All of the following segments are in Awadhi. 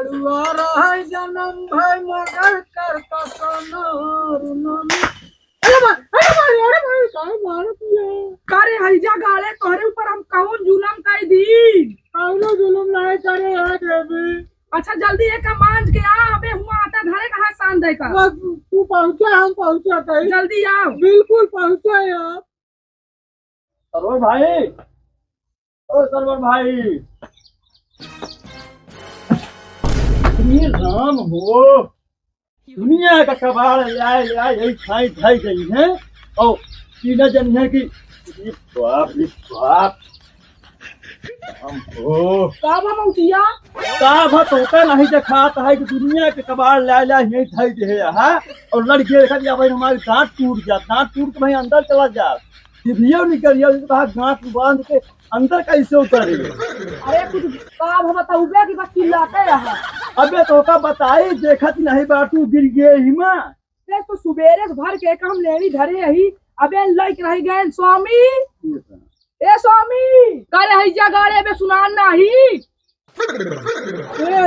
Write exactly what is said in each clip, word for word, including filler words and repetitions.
दुआरा है जन्म भय मगर करता कनर नमी। अरे भाई, अरे भाई, अरे भाई, काहे मारत हिया? का रे हैजा गाड़े, तोहरे ऊपर हम कौन जुलम कर दी? कौनो जुलम नाहीं करे है देवी। अच्छा, जल्दी एक मांझ के आ, अबे हुआ आटा धरे कहाँ सान दे का? बस तू पहुँचा, हम पहुँचा कहीं। जल्दी आओ। बिल्कुल पहुँचा यार। सरवर भाई, ओ सरवर भाई, हे राम हो, दुनिया का कबाड़ ल्याए ल्याए यही खाई खाई गई है। और तीना जन है कि अरे बाप रे बाप, हम हो का बा मौसिया? का बा तोका नहीं देखात है कि दुनिया के कबाड़ ल्याए ल्याए यही खाई दे है, हाँ? और लड़के देखा दिया भाई हमारे दांत टूट जा, दांत टूट के भाई अंदर चला जा। जीभियो निकल गया, तो कहा गांठ बांध के अंदर कैसे उतरी? अरे कुछ का भवा बताउबे कि बस चिल्लाते रहा। अबे तोका बताई, देखत नहीं बाटू गिर गए ही माँ। अरे तो सुबेरे से भर के काम लेनी धरे ही, अबे लइक रह गए स्वामी। ए स्वामी, करे हैजा गाड़े अबे सुनान नाही। ए,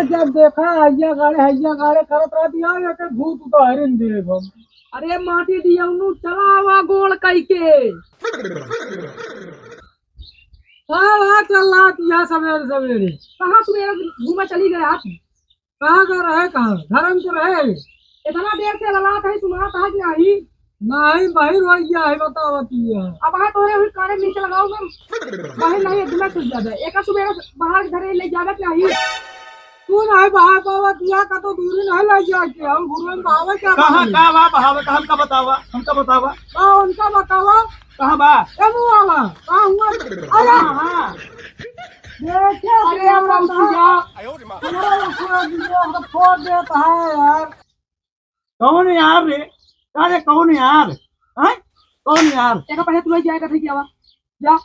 जब देखा हैया गाड़े, हैया गाड़े करत रहती है, या के भूत उतारिन देब हम। अरे माटी दियौनु, चला आवा गोड़ कई के। हाँ, हाँ, चल रहा तू यहाँ सवेरे सवेरे। कहाँ सुबेरे घूमा चली गया आप? कहाँ का रहे, कहाँ? घर में तो रहे। इतना देर से ललात है, सुनात है कि नहीं? नहीं, बाहर हो गया है, बताओ तू यार। अब हाँ, तोरे हुई कारे नीचे लगाओ मैं। बाहर नहीं, इतना कुछ ज्यादा। एक सुबेरे बाहर घरे ले जावे के नहीं। तू नहीं बाहर पावा, दिया का तो दूरी नहीं ले जाके, हम घुरवे में बहावे क्या कहाँ बात है? का बा बहावे का, हमका बतावा, हमका बतावा। हाँ, उनका बतावा। कहाँ बा? ए मुँह वाला, कहाँ हुआ? अरे, हाँ, हाँ। देखे अरे, हमरा मौसी का। जा। हमरा पूरा वीडियो को फोड़ देता है यार। कौन यार रे? अरे कौन यार? हैं? कौन यार? एक पहले तू जाए का था क्या? जा।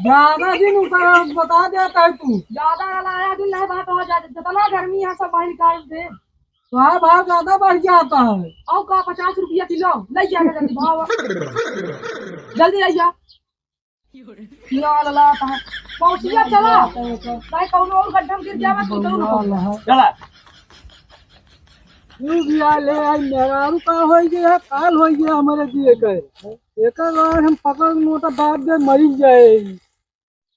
ज्यादा दिन उतर बता देता है तू। ज्यादा वाला आया दिन नहीं बात हो जा, जितना गर्मी है सब बाहर निकाल दे। तो हाँ भाव ज्यादा बढ़ जाता है। और का पचास रुपया किलो ले जाएगा जल्दी भाव। जल्दी ले जा। किलो वाला लाता है। मौसिया चला। भाई कौनो और गड्ढा में गिर जावा तो कौनो चला। तू भी आ ले आई मेहरारू का होई गया, काल होई गया हमारे दिए का। एकर बाद हम पकड़ नोटा दाब दे मरी जाए।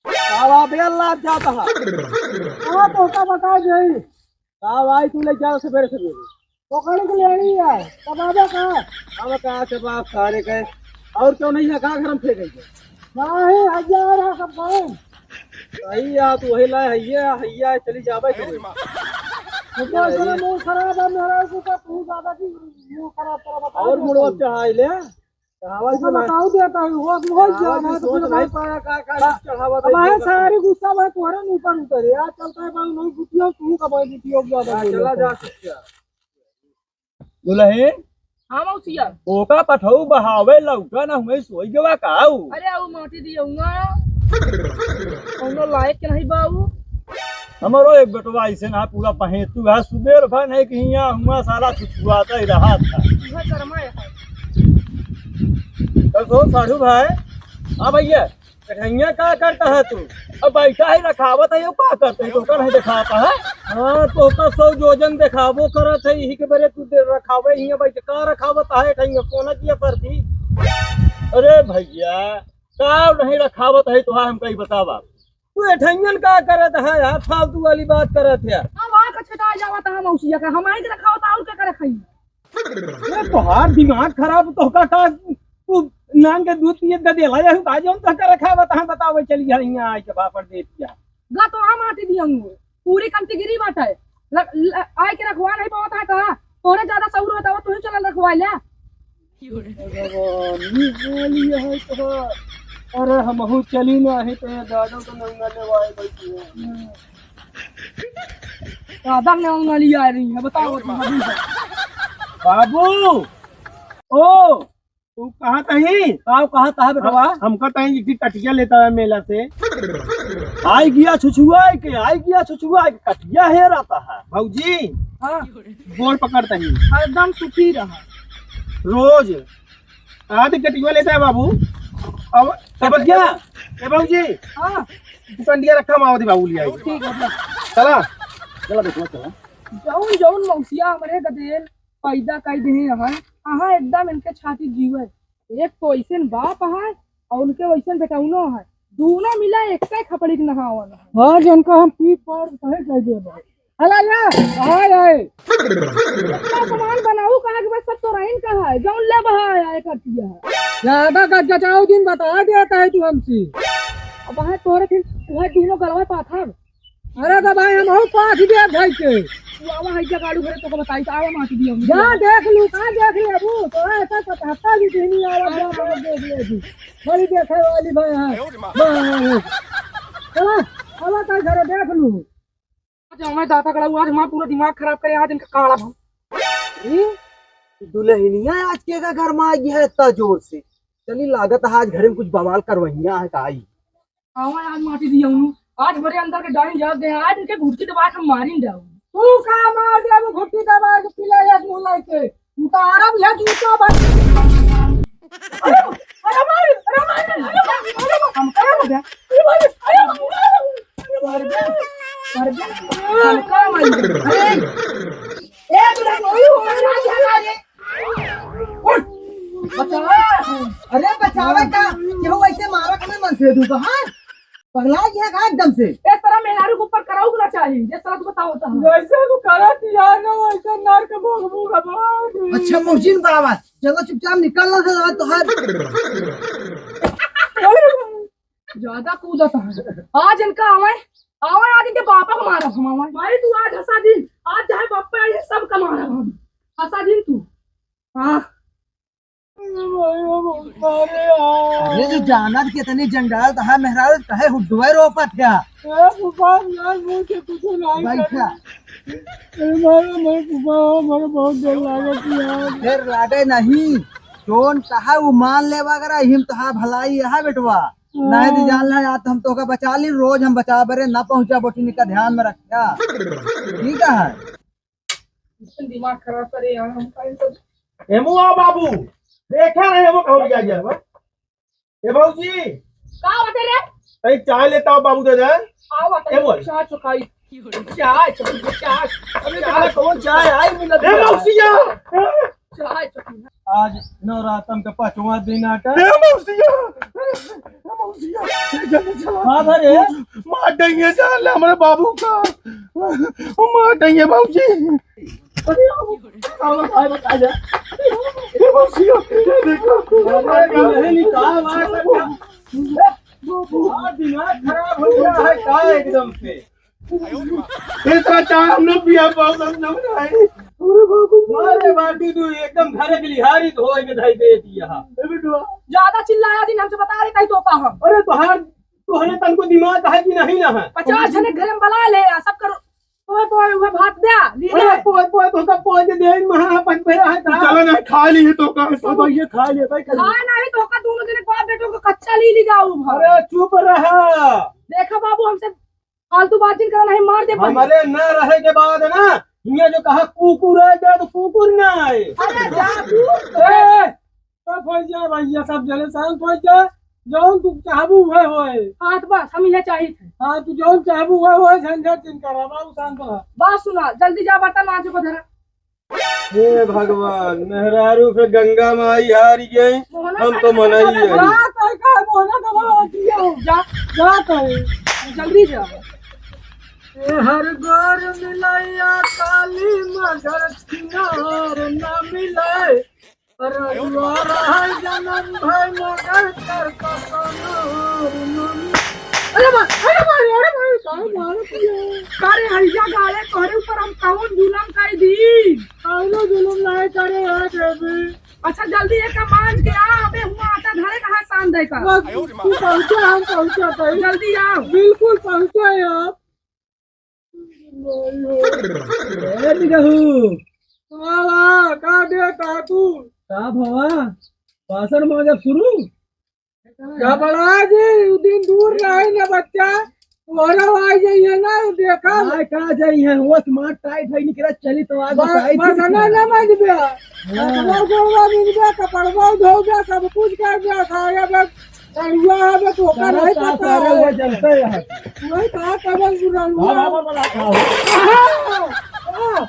का बात है, अल्लाह जाता है। हाँ, तो का बता जाई। का भाई, तू ले जाओ सवेरे सवेरे। पकड़ के ले आई है। कब आवे का? अब कहाँ से बाप सारे के? और क्यों नहीं है? कहाँ घर में फेंक गई? नहीं, हजार है सब काम। सही है, तू वही लाए, हैया, हैया, चली जावे के। तो क्या करे, मूड खराब है मेरा, तू का, तू ज्यादा की मूड खराब कर बता और दे मुड़वा तू। चढ़ाई ले। कहावत ऐसा सुना। बताओ देता है, वो, वो कहावत जाना की है, तो सोच फिर नहीं बात पाया, का, का बा-, चढ़ावा अब दे आए दिया। सारे गुस्सा भाई तुम्हारे मुंह पर उतरे। यार चलता है भाई, नहीं बुद्धि हो, तू का भाई बुद्धि हो, ज्यादा हाँ, बोल चला रहा जा है। सकता। दुल्हन, हाँ मौसिया। ओका पठऊ बहावे लौटा ना हुए सोई गवा का ऊ? अरे वो माटी दियौंगा। कौनो लायक के नहीं बाऊ। हमरो एक बेटवा ऐसे ना पूरा पहेतू है, सुबेर भर नहीं कि हियाँ हुआ साला छुछुआता ही रहा था। इहे कर्मा है। तो सो साढ़ू भाई, हाँ भैया, कठैया का करता है तू? अब बैठा है रखावत है, यो का करते है? तो का नहीं दिखाता है? हाँ, तो का सौ जोजन दिखावो करत है, यही के बरे तू दे रखावे, हियाँ बैठ का रखावत है, कठैया कोना किया पर थी? अरे भैया, का नहीं रखावत है तो हम कहीं बतावा। तू एठंगन का करत है यार, फालतू वाली बात करत है। अब आँख छटा जावत है मौसिया का, हम आँख रखावत और का करे खाई? ए, तोहार दिमाग खराब, तो का, का तू नान के दूध पिए गदेला, यही बात जौन तो का रखावत है, बतावे चली है यहाँ आके बापड़ दे दिया। गा तो हम आती दिया हूँ, पूरी कंती गिरी बात है। ल-, ल-, आए के रखवा नहीं पावत है कहा, तोरे ज्यादा सौर होता हो, तू ही चलन रखवा ले। भगवान, ये बोली है तो, अरे हमहू चली ना है तो ये दादा को नंगा लेवाए बैठी है। दादा ने नंगा लिया रही है, बताओ तुम अभी से। बाबू, ओ, तू कहाँ तही? का कहाँ तहा बेटवा? हम, हमका तही एक ठे कटिया लेता है मेला से। आई गया छुछुआ के, आई गया छुछुआ के, कटिया है रहता है। भौजी, हाँ। गोड़ पकड़ता ही। हरदम सुखी रहा। रोज। हाँ, तो कटिया लेता है बाबू। अब कटिया? ए भौजी। हाँ। तू कंडिया रखा, मावती बाबू ले आई। ठीक है, अपना। चला। चला बेटवा, चला। जौन जौन मौसिया हमरे गदेल पैदा कई देहे हन, अहाँ एकदम इनके छाती जीवे। एक तो ऐसन बाप है और उनके वैसन बेटौनो है, दोनों मिला एक ही खपड़ी के नहावन है। आज इनका हम पीट पाड़ के कहे कह देबे। हला या, कहाँ आए? इतना सामान बनाऊ कहाँ के बस सब तो रहीन का है, जौन ले बहा आया एक अतिया है। ज्यादा गजगजाऊ दिन बता देता है तू हमसे। अब है तोरे फिर वह दोनों गलवा पाथर। अरे तो भाई हम हो पास भी अब भाई के। तू आवा है जगाड़ू घरे तो को बताई तो आवा माटी दिया। जा देख लू, कहाँ देख ले अबू? तो ऐसा तो हफ्ता भी नहीं आवा, जा तो देख ले अबू। बड़ी देखे वाली भाई है। वाह, वाह, वाह। चला, चला ताई घरे देख लू। आज हमें दाता कड़ा हुआ, आज हमारा पूरा दिमाग खराब करे, आज इनका काला भाव। ए, दुल्हनिया आज के का घर में आई है इतना जोर से? चली लागत है आज घर में कुछ बवाल करवैया है का आई। आवा आज माटी दिया हूँ, आज हमारे अंदर के डाइन जाग गए, आज इनके घुटकी दबा के हम मारी डाऊ। तू का मार दे, अब घुटकी दबा के पिला एक मुंह लाइके। उतारब यह जूता बस। अरे, अरे मार, अरे मार, अरे मार, अरे मार, हम का हो गया? अरे मार, अरे मार, अरे मार, अरे मार, अरे मार, हम का मार? अरे, एक मिनट, ओए, ओए, अरे, उठ, बचावा, अरे बचावा का? केहू ऐसे मारा के मैं मन से दूंगा, हाँ? पगला गया का एकदम से? ए, सारा मेहरारू के ऊपर कराऊ ना चाहिए, ये सारा तू बताओ तो। जैसे तू करत यार ना, वैसे नर के भोग भोग हमार। अच्छा, मोहसिन बाबा, चलो चुपचाप निकल ना से तो हर। ज्यादा कूदत है। आज इनका आवे, आवे आज इनके बापा को मारा हम आवे। भाई तू आज हंसा दिन, आज चाहे बापा आए, सब का मारा हम। हंसा दिन तू। हाँ। अरे जो जानत कितनी जंजाल तहा मेहरारू कहे हुड्डुए रोपत क्या? ए, फुफा, यार, मुंह से कुछ नहीं बैठा। करे। ए, मारो, मारो, फुफा, मारो बहुत डर लागत यार। डर लागे नहीं, जोन कहा वो मान लेवा करा, हिम तहा भलाई यहा बेटवा। नहीं तो जान ला यार, तो हम तोका बचा ली, रोज हम बचा बरे ना पहुंचा बोटी का ध्यान में रखा। ठीक है। दिमाग खराब करे यार, हम काहे सब। हेमू आओ बाबू, देखा नहीं हेमू कहूँ गया गया बा। ए बाबूजी। का होते रे? अरे चाय लेता हूँ बाबू दादा। आओ आता ए बोल। चाय चुकाई। चाय चुकाई, चाय। अरे चाय। कौन चाय आई मिला ए मौसिया। चाय चुकाई। आज नवरातन का पांचवा दिन आटा। ए मौसिया। ए मौसिया। जल्दी चला। हाँ, अरे। मार देंगे साले हमारे बाबू का। वो मार देंगे बाबूजी। अरे, आओ, आओ, आओ, आ जा। ये बस ये, ये देखो। अरे, नहीं, नहीं, कहाँ मार सकता? बहुत दिमाग खराब हो गया है, का एकदम से? इतना चाय हम लोग पिया, बहुत हम लोग नहीं। अरे बाबू। अरे बाटी तू एकदम घर के लिहारी धोए के धई दे दिया। ए बिटुआ। ज्यादा चिल्लाया दिन हमसे बता रहे कहीं तो का हम। अरे बाहर तोहरे तनको दिमाग है कि नहीं ना है? पचास जने घर में बला ले, आ सब करो। ओए बोए, ओए भात दे, ली अरे ले। पोए, पोए, तो सब पोए दे दे, महा अपन पे रहा था। चलो ना, खा ली तो का सब। ये खा ले भाई, खा ले। खाए नहीं तो का दोनों जने बाप बेटों को कच्चा ली ली जाऊ हम। अरे चुप रहा। देखा बाबू, हमसे फालतू बात जिन करा नहीं, मार दे पहले। हमारे ना रहे के बाद ना, हियाँ जो कहा कुकुर आ जाए तो कुकुर ना आए। अरे जा तू। ए, सब हो जाए भैया, सब जने शांत हो जाए, जौन तू चाहबू उहे होए। हाँ, तो बस हम इहे चाहित है। हाँ, तू जौन चाहबू उहे होए, झंझट जिन करा, बाबू शांत रह। बात सुना, जल्दी जा बर्तन मांज को धरा। हे भगवान, मेहरारू के गंगा माई हार गई, मोहना हम तो का मनाई है। जा, तय का मोहना का बाबा दिया हो, जा, जा तय। जल्दी जा। ए हर गोर मिलैया काली मगर छिनार न मिले। अरे दुआर है जन्म भय मगर कर पसनूर नमी। अरे भाई, अरे भाई, अरे भाई, काहे मारत है? अरे हइया गाले तोहरे ऊपर हम कौन जुलम कर दी? कौनो जुलम नहीं करे है देवी। अच्छा जल्दी एक मांज के आ, अबे हुआ आटा धरे कहाँ सान दे का? बस, तू पहुँचा, हम पहुँचा तई। जल्दी आओ। बिल्कुल पहुँचा यार। ए निगहू। का बा, का देता तू? का भवा? बासन मांजब शुरू? घबरा जी, उ दिन दूर रहे ना बच्चा, तोहरा आ जाइए ना, देखा। आय का जाइए, वो smart tight है, निकला चली तो आज बस, tight बस, है। ना, ना मांज बे। हाँ। अपना गोड़वा मिल गया, कपड़वा धो गया, सब कुछ कर गया, खाया बस। करुआ है बे, तो ओकर नहीं पता है। वो जनते हैं। वही कहा, कबल बुरा हुआ। हाँ, हाँ, हाँ, हाँ। हाँ।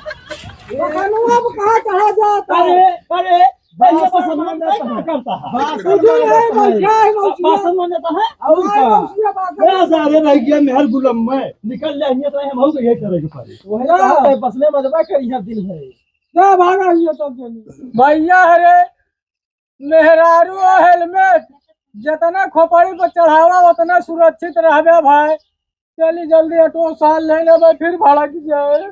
पकनुआ अब कहाँ चढ़ा जाता है? अरे, अरे, भाई, ये बासन बासन मांजता है। करता है। बासन बुजुर्ग है, मांजता है। बैठा है, मौसी। बासन मांजता है। और हाँ, का? मौसी, बासन ए, सारे रह गया मेहर गुलम में। निकल ले, हियाँ तो हम हो गए, ये करे के पड़े। वही हाँ। कहा है, बसने मजबा करिया दिल है। क्या भागा ये सब जनी? भैया, अरे, मेहरारू और हेलमेट, जितना खोपड़ी पर चढ़ावा, उतना सुरक्षित रहबे भाई। चली जल्दी ऑटो साल ले लेबे, फिर भड़क जाए।